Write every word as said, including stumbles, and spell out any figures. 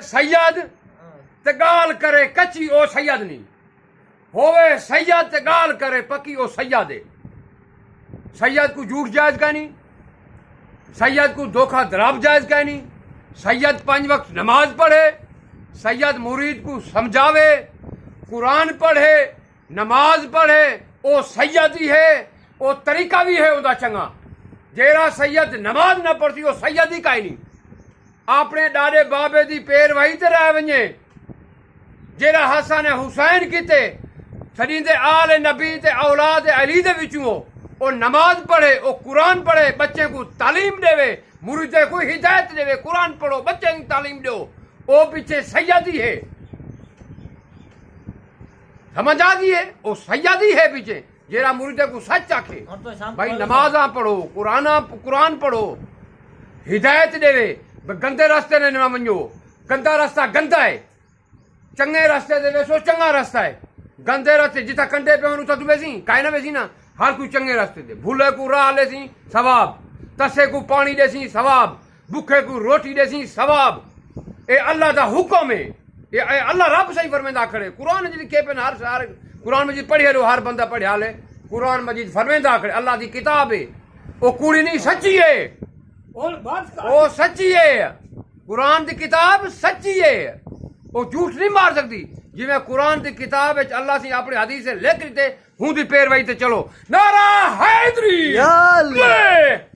سید تے ڳالھ کرے کچی، او سید نی۔ ہووے سید تے ڳالھ کرے پکی، او سید ہے۔ سید کوں جھوٹ جائز کائنی، سید کوں دھوکا دھڑاپ جائز کائنی۔ سید پنج وقت نماز پڑھے، سید مرید کوں سمجھاوے، قرآن پڑھے، نماز پڑھے، او سید ہی ہے۔ او طریقہ وی ہے اوندا چنگا۔ جیڑھا سید نماز نہ پڑھسی، او سید ہی کائنی۔ اپݨے ݙاݙے بابے دی پیروی تے رہ ونڄے۔ جیڑھا حسن حسین کیتے، سݙیندے آل نبی تے اولاد علی دے وچوں ہو۔ او نماز پڑھے، او قرآن پڑھے، ٻچیں کوں تعلیم ݙیوے، مریدیں کوں ہدایت ݙیوے، قرآن پڑھو، ٻچیں کوں تعلیم ݙیو۔ او پچھے سید ہی ہے۔ سمجھ آ ڳئی ہے؟ او سید ہی ہے پچھے۔ جیڑھا مریدیں کوں سچ آکھے، ہݨ تو شام بھائی، کو نمازاں پڑھو، قرآن، قرآن پڑھو، ہدایت ݙیوے، بھئی گندے رستے نے نہ ونڄو، گندا رستہ گندا ہے، چنڳے رستے تے ویسو، چنڳا رستہ ہے۔ گندے رستے جتھاں کنڈے پئے ہن، اتھاں توں ویسیں؟ کائے نہ ویسیں نا۔ ہر کوئی چنڳے رستے تے، بھلے کوں راہ لیسیں، ثواب، تسے کوں پاݨی ݙیسیں، ثواب، بکھے کوں روٹی ݙیسیں، ثواب۔ اے اللہ دا حکم ہے۔ اے، اے اللہ رب صحیح فرمیندا کھڑے۔ قرآن مجید کے پن ہر سار، قرآن مجید پڑھے لو، ہر بندہ پڑھیا لے۔ قرآن مجید فرمیندا کھڑے، اللہ دی کتاب ہے۔ او کوڑی نہیں، سچی ہے۔ اور بات کا او سچی ہے۔ قرآن دی کتاب سچی ہے۔ او جھوٹ نہیں مار سکدی۔ جویں قرآن دی کتاب وچ اللہ سی اپݨی حدیث لکھ ݙتے، ہوں دی پیروی تے چلو۔ نعرہ حیدری۔ یا اللہ۔